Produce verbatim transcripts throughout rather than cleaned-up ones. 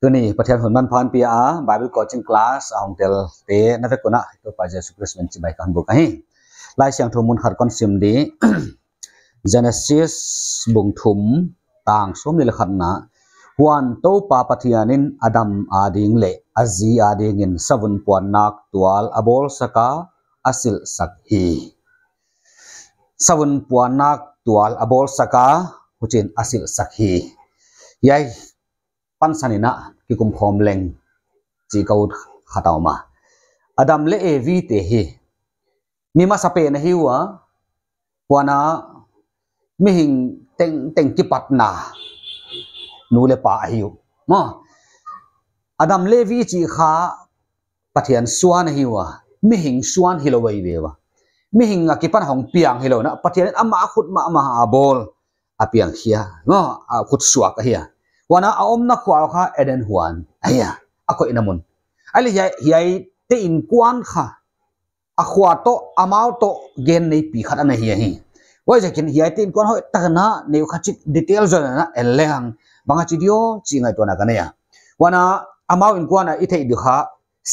Tuni Pathian hun manpha hon pia a Bible coaching class a hong telte na vek un ah Toupa Jesu Khrist min in chibai ka hon buk ahi. Laisiangthou mun khat kon sim di. Genesis bung thum tang sawmnih leh khatna. Huan Toupa Pathian in Adam ading leh a zi adingin savun puannak tual a bawlsak a, a silhsak hi. Savun puannak tual a bawlsak a, huchiin a silhsak hi. Hiai pansan in ah kikum khawm leng chih ka ut khat a om a. Adam leh Evi te hi mi masapen ahi ua, huan ah mihing tengteng kipatna nu leh pa ahi uh. Maw, Adam leh Evi chih kha Pathian suan ahi ua, mihing suan hilou ahi ve ua. Mihing akipan hong piang hilou in ah, Pathian in amah khut mahmah a bawl a piang hi a, maw, a khut suak ahi a. Huan ah a omna khua kha Eden huan ahi a, a koihna mun. Ahihleh hiai, hiaite innkuan kha a khua toh, amau toh gen neipi khat ana hi ahi. Huaiziakin hiaite innkuan hoihtak in ah neukhat chik detail zaw in ah en lehang bang a chi diam chih ngaihtuahna ka nei a. Huan ah amau innkuan a i theih di kha,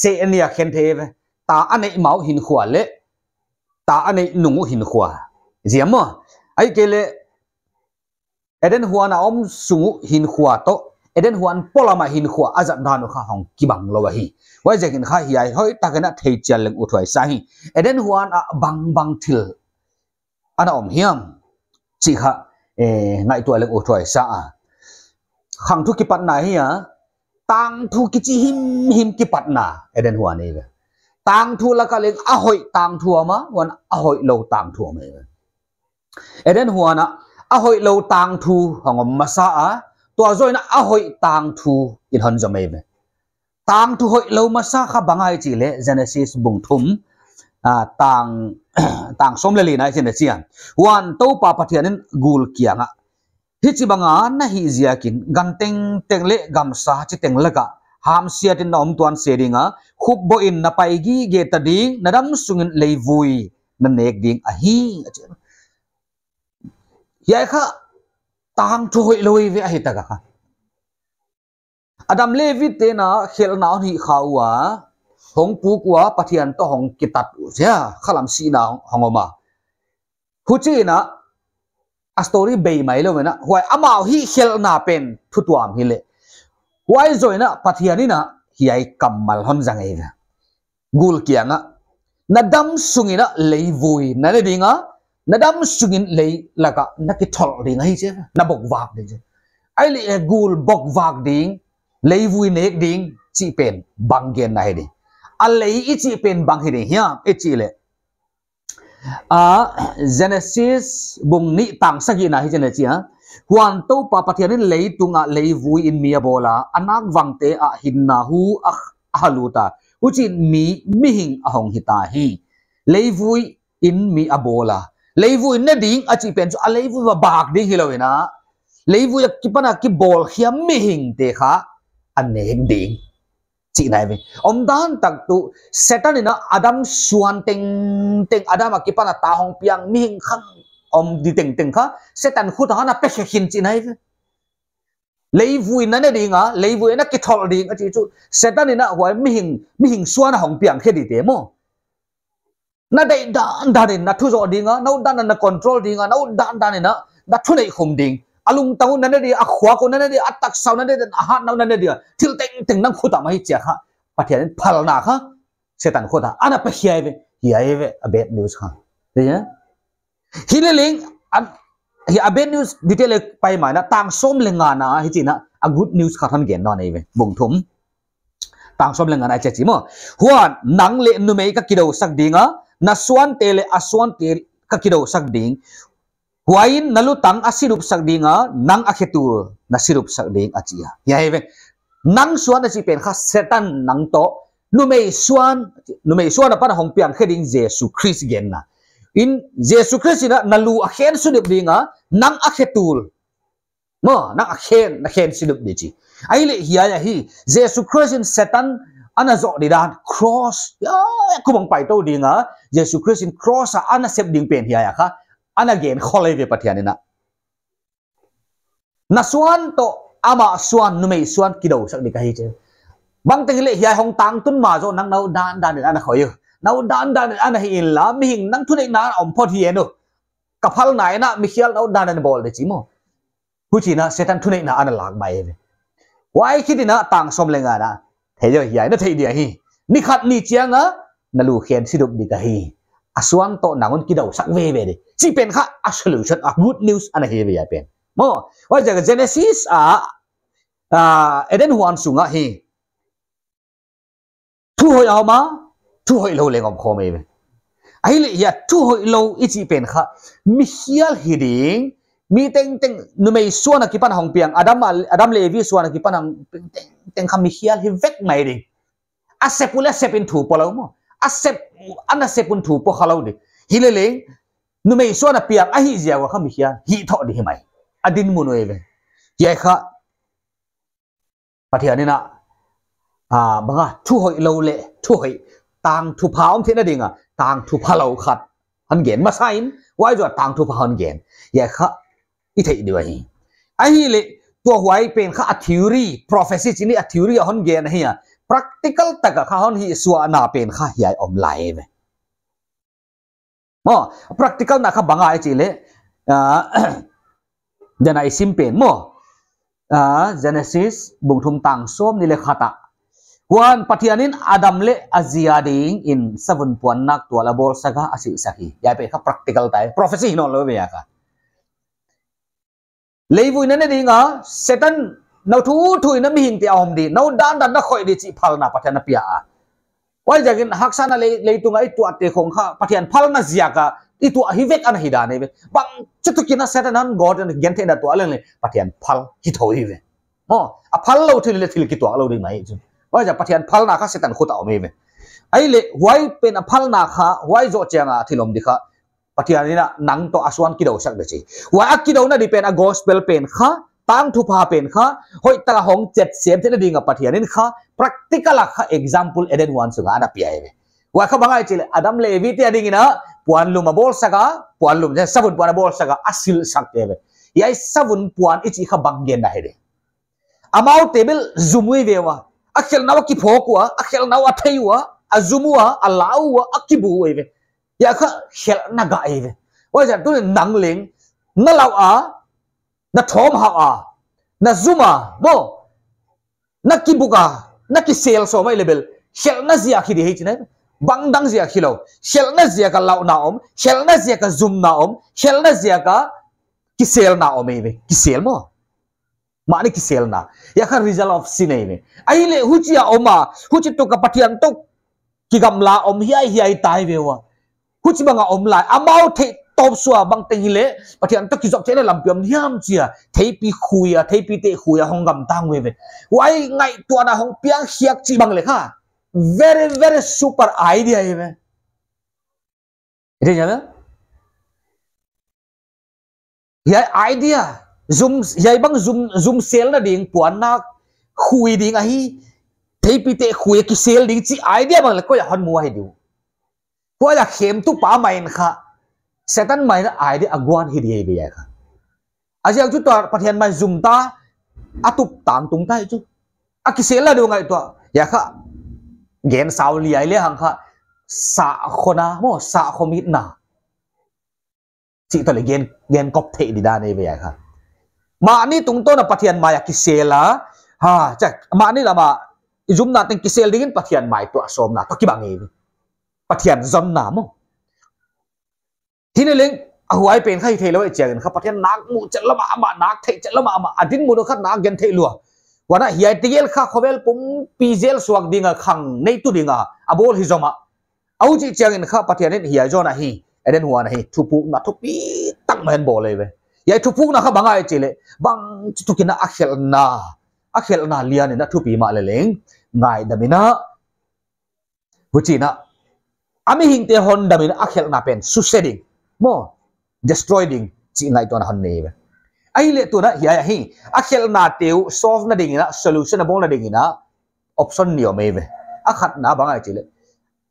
se enia khen thei ve. Ta a neih ma uh hinkhua leh ta a neih nung uh hinkhua. Ziam maw? Ahihkeileh Eden huan a om sung uh hinkhua toh, Eden huan polam a hinkhua a zat dan uh kha hong kibang lou ahi. Huaiziakin kha hiai hoihtak in ah theichian leng uthuai sa hi. Eden huan ah bangbang thil ana om hiam chih kha, eh, ngaihtuah leng uthuai sa a. Khangthu kipatna hi a, tangthu kichi himhim kipatna Eden huan ahi ve. Tangthu lak ah leng a hoih tangthu a om a, huan a hoihlou tangthu a om ahi ve. Eden huan ah a hoihlou tangthu hong om masa a, tua zoh in ah a hoih tangthu in hon zom ahi ve. Tangthu hoihlou masa kha bang ahia i chih leh Genesis bung thum, ah, tang, tang sawm leh lina i chih leh chia. Huan Toupa Pathian in gul kiangah, hichibang a na hih ziakin gan tengteng leh gamsa chiteng lak ah hamsiat in na om tuan se ding a, khupboh in na pai gige ta ding, na dam sungin leivui na nek ding ahi, a chi. Hiai kha tangthu hoihlou ahi ve, ahi tak a kha. Adam leh Evi te'n a khelhna hon hih kha ua, hong puk ua, Pathian toh hong kitat uh, sia, khalam sihna hong, hong om a. Huchiin a, a story bei mai lou in a, huai amau hih khelhna pen thutuam hileh. Huai zoh in a, Pathian in a, hiai kammal hon zang ahi ve. Gul kiangah, na dam sungin a leivui na ne ding a, na dam sungin lei lak ah na kitholh ding ahi chi, na bokvak ding chi. Ahihleh e gul bokvak ding, leivui nek ding chih pen bang genna hi di. A lei i chih pen bang hi di hiam i chih leh. A, Genesis bung nih tang sagihna hi chi in a chia. Huan Toupa Pathian in leitung ah leivui in mi a bawl a, a nakvangte ah hinna hu a, a lut a. Huchiin mi, mihing a hong hita hi. Leivui in mi a bawl a. Leivui ne ding a chih pen chu a leivui va bak ding hilou in a, leivui akipan a kibawl khia mihingte kha a nek ding chihna ahi ve. Omdan tak tuh Setan in a Adam suan tengteng, Adam akipan a ta hong piang mihing khang om di tengteng kha Setan khut ah ana pe khe khin chihna ahi ve. Leivui na ne ding a, leivui na kitholh ding a chih chu Setan in a huai mihing, mihing suan a hong piang khe dite maw. Na deih dandan in na thu zoh ding a, na ut dandan na control ding a, na ut dandan in a na thuneih khum ding. A lungtang uh na ne ding, a khuak uh na ne ding, a taksa uh na ne ding, a hatna uh na ne ding a, thil tengteng nang khut ah mah hi chia kha. Pathian in phalna kha Setan khut ah ana pe khia ahi ve, hiai ahi ve a bad news kha. Hileh leng, a, hi a bad news detail leh pai mai in a, tang sawm leh ngana hi chi in a, a good news kha hon gen nawn ahi ve. Bung thum. Tang sawm leh ngana chia chi maw. Huan nang leh numei ka kidousak ding a, na suante leh a suante ka kidousak ding. Huai in na lutang a sidupsak ding a, nang a khetul na sidupsak ding a chi a. Hiai ahi ve. Nang suan a chih pen kha Setan nang toh, numei suan, numei suan apan a hong piang khe ding Jesu Khrist genna. In Jesu Khrist in a na lu a khen sidup ding a, nang a khetul. Maw, nang a khen, na khen sidup di chi. Ahihleh hiai ahi, Jesu Khrist in Setan ana zoh di dan, cross, ya, kum ah paitou ding a, Jesu Khrist in cross a ana sep ding pen hiai a kha, ana gen khol ahi ve Pathian in a. Na suan toh, Amah suan, numei suan kidousak di ka hi chi. Bangteng leh hiai hong tangtun ma zaw nang na u dandan in ana khoi u. Na u dandan in ana hi inla, mihing nang thuneihna om phot hi en u. Ka phalna in a mikhial na u dandan bawl di chi maw. Huchiin a Setan thuneihna ana lak mai ve. Huai khit in a tang sawm leh nga na. Thei zaw hiai na theih dia hi. Ni khat ni chiang a na lu khen sidup di ka hi. A suan toh nang un kidousak veve di. Chi pen kha a solution, a good news ana hi ve hiai pen. Maw, huaiziak a Genesis a, a, Eden huan sung a hi. Thu hoih a om a, thu hoihlou leng om khawm ei ve. Ahihleh hiai thu hoihlou i chih pen kha, mikhial hi ding, mi tengteng numei suan a kipan hong piang, Adam a, Adam leh Evi suan a kipan hong piang tengteng kha mikhial hi vek mai ding. A sep uleh a sep in thu pua lou maw. A sep, ana sep un thu pua kha lou di. Hileleng, numei suan a piang ahih ziak ua kha mikhial hi thoh di hi mai. A dinmun uh ei ve. Hiai kha, Pathian in a, a, bang a, thu hoihlou leh, thu hoih, tangthupha om theihna ding a, tangthupha lou khat hon gen masa in, huai zoh a tangthupha hon gen. Hiai kha, i theih di uh ahi. Ahihleh, tua huai pen kha a theory, prophecy chih ni a theory a hon gen ahi a. Practical tak a kha hon hihsuahna pen kha hiai om lai ve. Maw, practical na kha bang a i chih leh, a, dan a i sim pen maw. A, Genesis, bung thum tang sawmnih leh khat a. Huan Pathian in Adam leh a zi a dingin savun puannak tual a bawlsak a, a silhsak hi. Hiai pen kha practical tai, prophecy hi nawnlou ve a kha. Leivui na ne ding a, Setan na u thuthu in a mihingte a om di, na u dandan na khoih di chih phalna Pathian a pia a. Huaiziakin haksatna lei, leitung a i tuahte khong kha, Pathian phalna ziak a, i tuah hi vek ana hi dan ei ve. Bangchituk in a Setan hon gawt in a gentheihna tuah leng leh, Pathian phal hi thou hi ve. Maw, a phal lou thil leh thil kituak lou di mai chu. Huaiziak Pathian phalna kha Setan khut a om ei ve. Ahihleh, huai pen a phalna kha, huai zoh chiang a thil om di kha, Pathian in a nang toh a suan kidousak di chi. Huai a kidouna di pen a gospel pen kha, tangthupha pen kha, hoihtak a hong chet sem theihna ding a Pathian in kha, practical a kha example Eden huan sung a ana pia ei ve. Huai kha bang a i chih leh, Adam leh Evi te a dingin a, puanlum a bawlsak a, puanlum, savun puan a bawlsak a, a silhsak ei ve. Hiai savun puan i chih kha bang genna hi di. Amaute bel zum uh ei ve ua. A khelhna uh a kiphawk ua, a khelhna uh a thei ua, a zum ua, a lau ua, a kibu uh ei ve. Hiai kha khelhna gah ei ve. Huaiziak tu nang leng, na lau a, na thawm hau a, na zum a, maw, na kibuk a, na kisel sawm a i leh bel, khelhna ziak hi di hi chihna. Bangdang ziak hilou. Khelhna ziak a lauhna om, khelhna ziak a zumna om, khelhna ziak a kiselna om ei ve. Kisel maw. Mahni kiselna. Hiai kha result of sin ei ve. Ahihleh huchia om a, huchituk a Pathian toh kigamla om hiaihiai tai ve ua. Huchibang a om lai. Amau theih tawp sua bangteng hileh, Pathian toh kizop theihna lampi om hiam chia. Theipi khui a, theipite khui a, hong gamtang veve. Huai ngaihtuahna hong piang khiak chih bang leh kha. Very, very super idea ei ve. Ite nya na? Hiai idea, zum, hiai bang zum, zum selna ding puannak khui ding ahi, theipite khui kisel ding chih idea bang leh koi a hon mu ahi di uh. Koi a khemtupa mai in kha, Setan mai in a idea a guan hi di ei ve hiai kha. A ziak chu tua Pathian mai zum ta, a tup tangtung ta chu. A kiselna di uh ngaihtuah. Hiai kha. Gen sau liai lehang kha. Sa khona, maw, sa khomitna. Chih toh leh gen, gen kop theih di dan ei ve hiai kha. Mahni tungtawn a Pathian mai a kisel a. Ha, chak, mahni lam a. I zumna teng kisel dingin Pathian mai tuah sawmna toh kibang ei ve. Pathian zonna maw. Hileleng, a huai pen kha hi theilou ei chiangin kha Pathian nak muh chet lam a amah, nak theih chet lam a amah, a dinmun uh kha nak gen theih lua. Huan a hiai tegel kha khovel pumpi zel suak ding a khang neitu ding a, a bawl hi zom a. A huchih chiangin kha Pathian in hiai zawn a hi, Eden huan a hi, thupukna thupi tak mai hon bawl ei ve. Hiai thupukna kha bang a i chih leh, bangchituk in a khelhna, a khelhna lian in a thupi mah leleng, ngaidam in a, huchiin a, a mihingte hon dam in a khelhna pen suse ding, maw, destroy ding, chih ngaihtuahna hon nei ve. Ahihleh tuin a hiai a hi, a khelhnate uh solve na dingin a, solution a bawlna dingin a, option nih om ei ve. A khatna bang a i chih leh,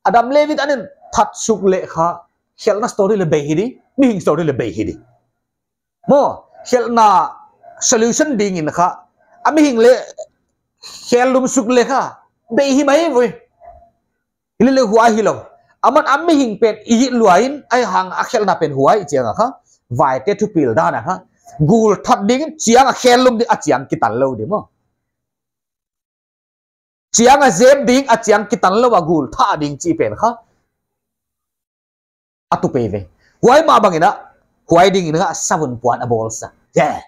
Adam leh Evi anin that suk leh kha, khelhna story leh bei hi di, mihing story leh bei hi di. Maw, khelhna solution dingin kha, A mihing leh khellum suk leh kha, bei hi mai voi. Hilele huai hilou. Aman a mihing pen i lua in, ahihhang a khelhna pen huai chiang a kha, vaite thupil dan a kha, gul that ding, chiang a khellum ding, a chiang kitan lou ding maw. Chiang a zep ding, a chiang kitan lou a gul that ding chih pen kha, a tup eive. Huai mah bangin a, huai dingin a savun puan a bawlsak. Yeah.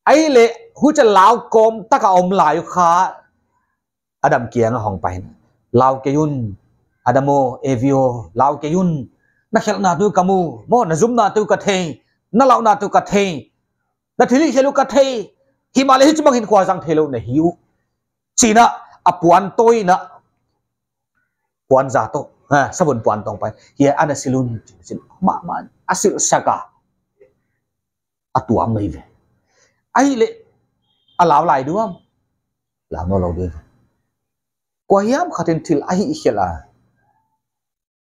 Ahihleh, huchia lau kawm tak a om lai uh kha, Adam kiang a hong pai in. Lau kei un, Adam aw, Evi aw, lau kei un. Na khelhna tuh ka mu, maw, na zumna tuh ka thei, na lauhna tuh ka thei, na thilhihkhelh uh ka thei. Himahleh hichibang hinkhua zang theilou na hi uh, chiin a, a puan tawi in a, puan za toh, ha, savun puan toh pai. Hiai ana sil un, chiin, mahmah, a silhsak a, a tuam mai ve. Ahihleh, a lau lai diam? Lau nawnlou diam? Kua hiam khat in thil a hihkhelh a,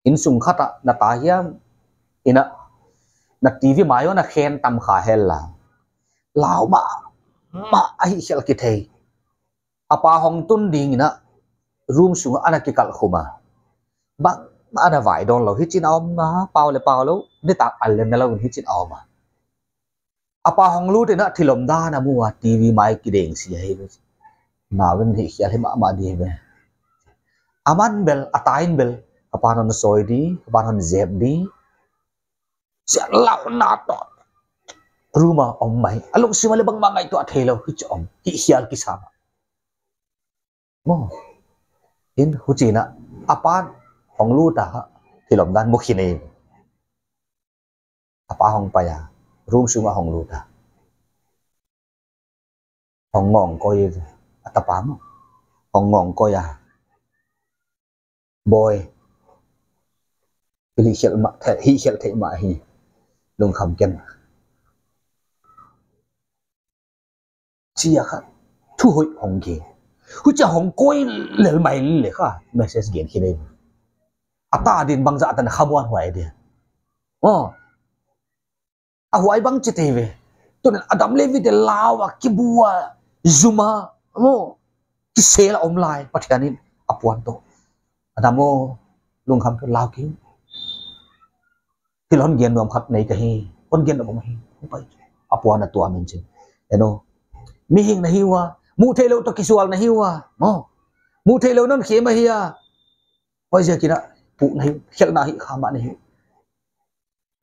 innsung khat ah na ta hiam, in a, na T V mai uah na khen tam kha hen la, lau mahmah a hihkhelh kithei. A pa hong tun dingin a, room sung ah ana kikalh khum a, bangmah ana vai dawn lou, hichiin a om a, pau leh pau lou, nitak al leh na lou in hichiin a om a. A pa hong lut in a, thil omdan a mu a, T V mai kideng si hi. Nauvin hihkhial hi mahmah di ve. Aman bel, a ta in bel, ka pa'n hon sawi di, ka pa'n hon zep di, chiin lauhna toh, room a om mai. A lungsim a leh bangmah ngaihtuah theilou, hichi om, hihkhial kisa. Maw. In huchiin a, a pa'n hong lut a, thil omdan mu khin ei. A pa hong pai a, room sung ah hong lut a, hong ngawngkawi a, a tapa maw. Hong ngawngkawi a, Bawi, hihkhelh mah, hihkhelh theih mah hi, lungkham ken, chi a kha, thu hoih hong gen. Huchia hong kawi lel mai leh kha, message gen khin ei. A ta din bangzah tan khamuanhuai dia. Oh. A huai bang chih te ve. Tun Adam leh Evi te lau a, kibu a, zum a, maw, kisel a om lai, Pathian in a puan toh, Adam aw, lungkham kei un, lau kei un. Thil hon gen nuam khat nei ka hi, hon gen nuam hi, hong pai. A puan a tuam in chin. Eno. Mihing na hi ua, muhtheihlouh toh kisual na hi ua, maw. Muhtheihlouh non khem ahi a. Huaiziakin a, pu na hi, khelhna hi kha mah na hi.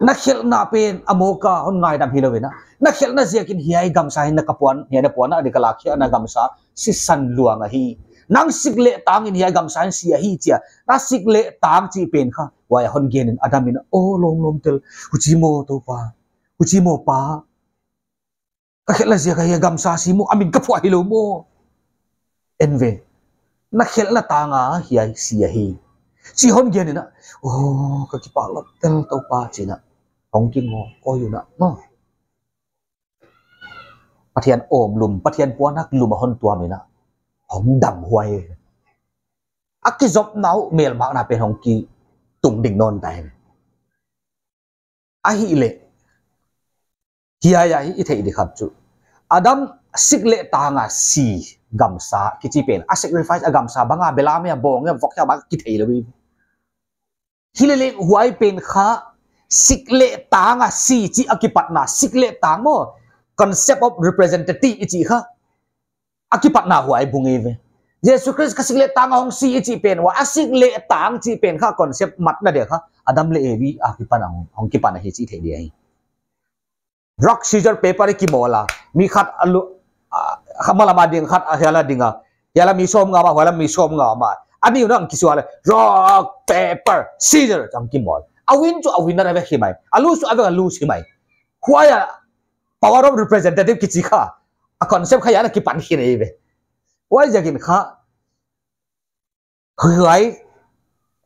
Na khelhna pen a mawk a hon ngaidam hilou in a, na khelhna ziakin hiai gamsa hi na ka puan, hiai na puan a di ka lak hiai na gamsa, sisan luang ahi. Nang sik leh tang in hiai gamsa in si ahi chia. Na sik leh tang chih pen kha, huai a hon gen in Adam in a, oh, lawmlawm tel. Huchi maw Toupa. Huchi maw Pa. Ka khelhna ziak a hiai gamsa si maw, a min ka phuah hilou maw. En ve. Na khelhna tang a hiai si ahi, chi hon gen in a, oh, ka kipak lawm tel Toupa chiin a, hong kingawngkawi un a, maw. Pathian awm lum, Pathian puannak lum a hon tuam in a, hong damhuai. A kizopna uh, melmakna pen hong kitung ding nawn ta hi. Ahihleh, hiai a i theih di khat chu, Adam sik leh tang a si gamsa kichi pen, a sacrifice a gamsa bang a, belam a, bawng a, vok a bang kithei lou hi. Hilele huai pen kha, sik leh tang a si chih a kipatna, sik leh tang maw, concept of representative i chih kha, a kipatna huai bung ei ve. Jesu Khrist kha sik leh tang a hong si i chih pen ua, a sik leh tang chih pen kha concept matna dia kha, Adam leh Evi a kipan a hong, hong kipan ahi chih theih di ahi. Rock, scissor, paper i kimawl a, mi khat a lu, a, kha malam a ding, khat a hiai lam a ding a, hiai lam mi sawmnga om a, huai lam mi sawmnga om a, a ni un a kisual a, rock, paper, scissor, a kimawl. A win chu a winner a vek hi mai, a lose chu a vek a lose hi mai. Huai a power of representative kichi kha, a concept kha hiai a kipan khin ei ve. Huaiziakin kha, huai,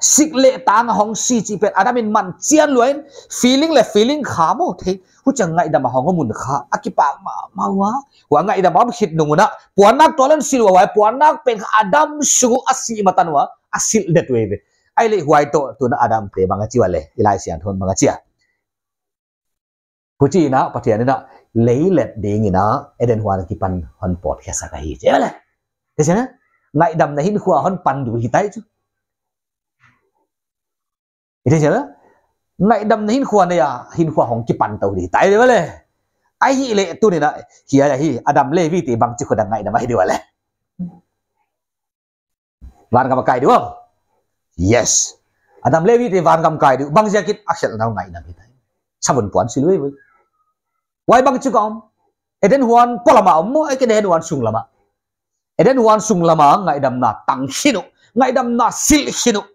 sik leh tang a hong si chih pen, Adam in man chian lua in, feeling leh feeling kha maw thei. Huchia ngaidam a hong om un kha, a kipak mahmah ua. Huai ngaidam a om khit nung un a, puannak toh a hon silh ua, huai puannak pen kha Adam sung a si matan ua, a silh det uh ei ve. Ahihleh huai toh, tun a Adam te bang a chi ua leh, i Laisiangthou in bang a chi a. Huchiin a, Pathian in a, Leilet dingin a Eden huan akipan hon pawt khiasak ahi chi ve le. Te sia na, ngaihdamna hinkhua hon pan di uh hitai chu. I thei sia na, ngaihdamna hinkhua nei a, hinkhua hong kipan tou di hitai ve le. Ahihleh tuni'n a, hiai ahi, Adam leh Evi te bangchi khut a ngaihdam ahi di ve le. Vangam a kai di uh. Yes. Adam leh Evi te vangam kai di uh. Bangziakin a khelhna uh ngaihdam hitai. Savun puan sil veve. Huai bangchi ka om. Eden huan polam a om maw, ahihkeileh Eden huan sunglam a. Eden huan sunglam a ngaihdamna tang khin uh. Ngaihdamna silh khin uh.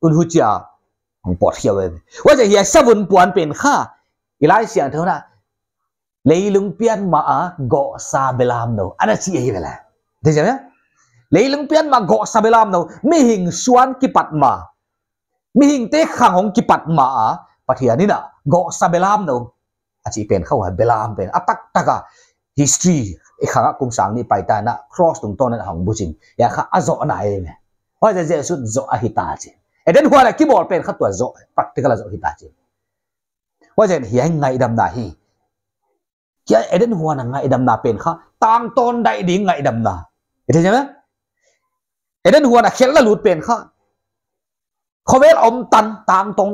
Huan huchia hong pawt khia veve. Huaiziak hiai savun puan pen kha. I Laisiangthou na. Leilung pian ma a gawhsa belamnou. Ana chi ahi ve le. Thei sia na? Leilung pian ma gawhsa belamnou. Mihing suan kipat ma. Mihingte khang hong kipat ma a. Pathian in a gawhsa belamnou. A chih pen kha huai belam pen. A taktak a history. I khang a kum sang nih paita na cross tungtawn in a hong buching. Huai kha a zohna ahi ve. Huaiziak Jesu zoh ahi ta chi. Eden huan a kibawl pen kha tua zoh. Practical a zoh hi ta chi. Huaiziak hiai ngaihdamna hi. Hiai Eden huan a ngaihdamna pen kha tangtawn daih ding ngaihdamna. I thei sia na? Eden huan a khelhna lut pen kha khovel om tan tangtawn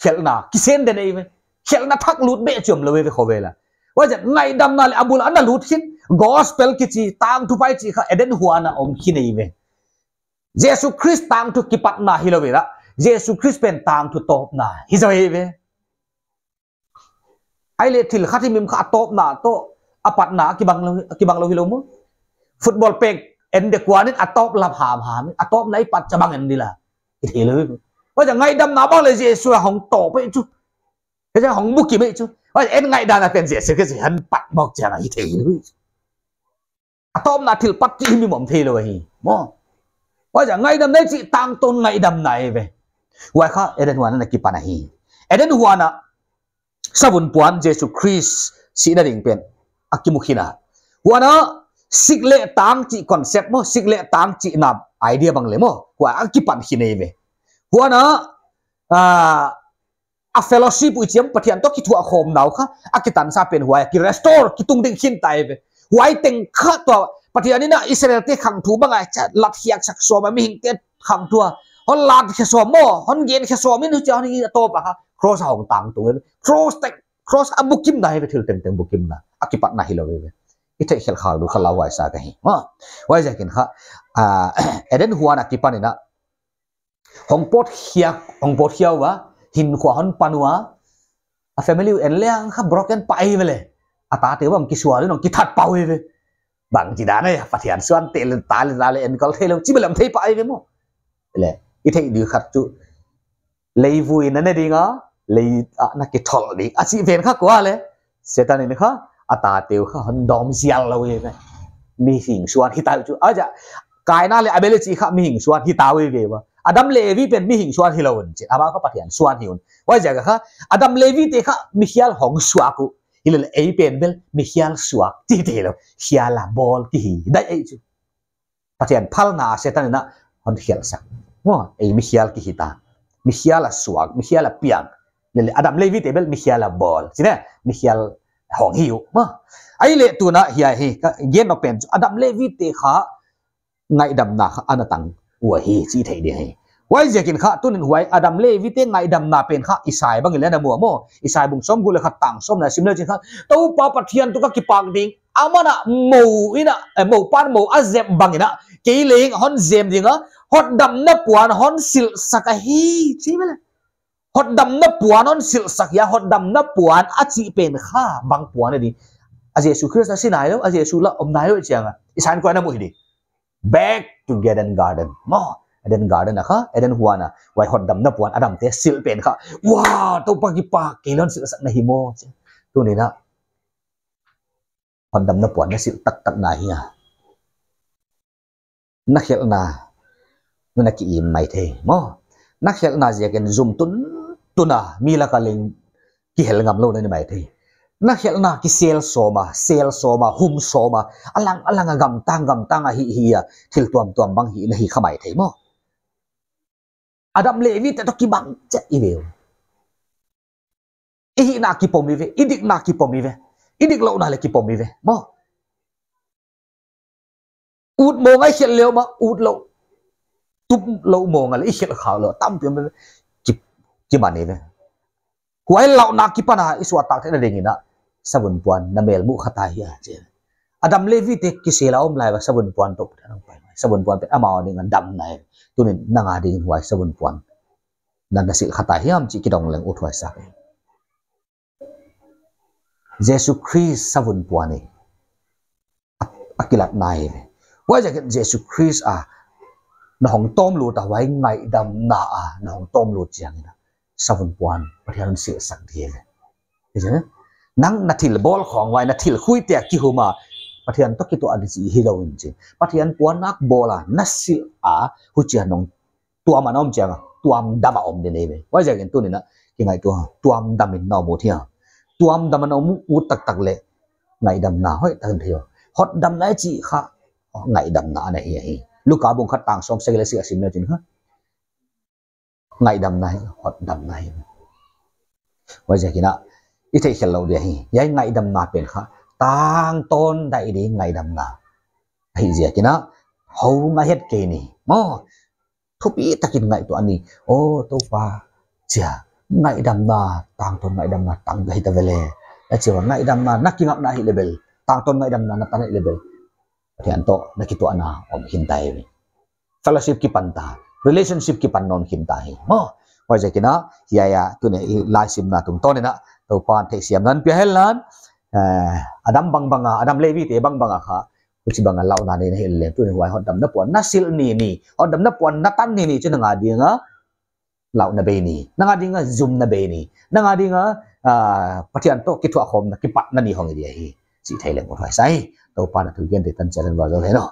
khelhna kisen den ahi ve. Khelhna thak lut beh chiam lou ve khovel a. Huaiziak ngaihdamna leh a bul a na lut khin gospel kichi tangthupha i chih kha Eden huan a om khin ahi ve. Jesu Khrist tangthu kipatna hilou ve la. Jesu Khrist pen tangthu tawpna hi zaw ahi ve. Ahihleh thil khat himhim kha a tawpna toh a patna a kibang lou, a kibang lou hilou maw. Football pek en dek kuan in a tawp lap hamham in a tawpna i pat chabang en di la. I thei lou. Huaiziak ngaihdamna bang leh Jesu a hong tawp ei chu. Huaiziak hong bukim ei chu. Huaiziak en ngaihdan a pen Jesu Khrist hon pat mawk chiang a hi thei lou. A tawpna thil pat chih himhim om thei lou ahi. Maw. Huaiziak ngaihdamna i chih tangtawn ngaihdamna ahi ve. Huai kha Eden huan a na kipan ahi. Eden huan a savun puan Jesu Khrist sihna ding pen a kimu khin a. Huan a sik leh tang chih concept maw, sik leh tang chihna idea bang leh maw. Huai a kipan khin ahi ve. Huan a, ah, a fellowship uh i chi a, Pathian toh kithuahkhawmna uh kha a kitansa pen huai a ki restore, kitungding khin ta ahi ve. Huai teng kha tua Pathian in a Israelte khangthu bang a cha latkhiak sak sawm a, mihingte khangthu a hon latkhe sawm maw, hon genkhe sawm in huchia hon hi a tawp a kha cross a hong tangtung ahi ve. Cross teng, cross a bukimna ahi ve, thil tengteng bukimna. A kipatna hilou ahi ve. I theihkhelh khak di uh kha lauhuai sa ka hi. Maw. Huaiziakin kha, ah, Eden huan a kipan in a hong pawt khia, hong pawt khia ua, hinkhua hon pan ua, a family uh en leng kha broken pah ahi ve le. A tate uh bang kisual in hong kithat pah ahi ve. Bangchidan ahi, Pathian suante leh ta leh ta leh enkol theilou, chi belam thei pah ahi ve maw. Le, i theih di uh khat chu, leivui na ne ding a, lei a na kithol ding a chih pen kha kua le. Setan in kha, a tate uh kha hon dawm zial lou ahi ve. Mihing suan hita uh chu. Aja, Kaina leh Abel chih kha mihing suan hita uh ahi ve ua. Adam leh Evi pen mihing suan hilou un chi. Amau kha Pathian suan hi un. Huaiziak kha, Adam leh Evi te kha mikhial hong suak uh. Hilele ei pen bel mikhial suak. Chi theilou. Khial a bawl kihi. Daih ei chu. Pathian phalna a Setan in a hon khial sak. Maw, ei mikhial kihi ta. Mikhial a suak, mikhial a piang. Lele Adam leh Evi te bel mikhial a bawl. Chi ne, mikhial hong hi uh. Maw. Ahihleh tuna hiai hi, ka gen nop pen chu Adam leh Evi te kha ngaihdamna kha ana tang ua hi chi thei di hi. Huaiziakin kha tunin huai Adam leh Evi te ngaihdamna pen kha Isai bang in le na mu a maw. Isai bung sawmguk leh khat tang sawmna sim le chin kha. Toupa Pathian toh ka kipak ding. Aman a mou in a, eh, mou pan mou a zep bang in a. Kei leng hon zem ding a. Hotdamna puan hon silhsak ahi. Chi ve le. Hotdamna puan hon silhsak hia, hotdamna puan a chih pen kha bang puan ahi di. A Jesu Khrist a si nailou, a Jesu la om nailou chiang a. Isai in kua na mu hi di. Back to Eden Garden. Maw, Eden Garden a kha, Eden huan a. Huai hotdamna puan Adam te silh pen kha. Wow, Toupa kipak kei leh hon silhsak na hi maw. Tunin a. Hotdamna puan na silh taktak na hia. Na khelhna, na na ki-im maithei. Maw, na khelhna ziakin zum tun, tun a, mi lak a leng kihel ngam lou na hi maithei. Na khelhna kisel sawm a, sel sawm a, hum sawm a, a lang, a lang a gamtang, gamtang a hi, hi a, thil tuamtuam bang hi, na hi kha maithei maw. Adam leh Evi te toh kibang chet i ve uh. I hihna kipom i ve, i dikna kipom i ve. I diklouhna leh kipom i ve maw. Ut mawng a i khelh leh mah, ut lou, tup lou mawng a leh i khelh khak lou tampi om ve. Ki, kiman i ve. Huai lauhna akipan a i suahtak theihna dingin a, savun puan na mel muh kha ta hia chi. Adam leh Evi te kisel a om lai ua savun puan toh Pathian hong pai mai. Savun puan pen amau ding a damna hi. Tunin nang a dingin huai savun puan na, na silh kha ta hiam chih kidong leng uthuai sak. Jesu Khrist savun puan hi. A, a kilatna hi. Huaiziakin Jesu Khrist a na hong tawm lut a, huai ngaihdamna a na hong tawm lut chiangin a, savun puan Pathian hon silh sak di hi. Nang na thil bawl khong huai, na thil khuite a kihum a, Pathian toh kituah di chih hilou in chin. Pathian puannak bawl a na silh a, huchia nong tuam a na om chiang a, tuamdam a om di nei ve. Huaiziakin tunin a, kingaihtuah, tuamdam in na om ut hia. Tuamdam a na om ut taktak leh, ngaihdamna hoihtak in thei uh. Hotdamna i chih kha, ngaihdamna ana hi hi. Luka bung khat tang sawmsagih leh sagih a sim leh chin kha. Ngaihdamna hi, hotdamna hi. Huaiziakin a, i theihkhelh lou di hi. Hiai ngaihdamna pen kha, tangtawn dai di ngaihdamna. Ahihziakin a, hou ngaihet kei ni. Maw, thupi takin ngaihtuah ni. O, Toupa, chia, ngaihdamna, tangtawn ngaihdamna, tang ka hi ta ve leh. A chia, ngaihdamna, na kingakna hi leh bel. Tangtawn ngaihdamna, na tan hi leh bel. Pathian toh, na kituahna, om khin ta hi. Fellowship kipan ta, relationship kipan nawn khin ta hi. Maw, huaiziakin a, hiai a, tuni i laisimna tungtawn in a, Toupa'n theihsiamna hon pia henla, eh, Adam bangbang a, Adam leh Evi te bangbang a kha, huchibang a lauhna nei na hi leh, tuni huai hotdamna puan na silh ni ni, hotdamna puan na tan ni ni, chu nang a ding a, lauhna bei ni, nang a ding a zumna bei ni, nang a ding a, ah, Pathian toh kithuahkhawmna kipatna ni hong hi di hi, chih thei leng uthuai sak. Toupa'n a thugen te tan chiat in va zo hen aw.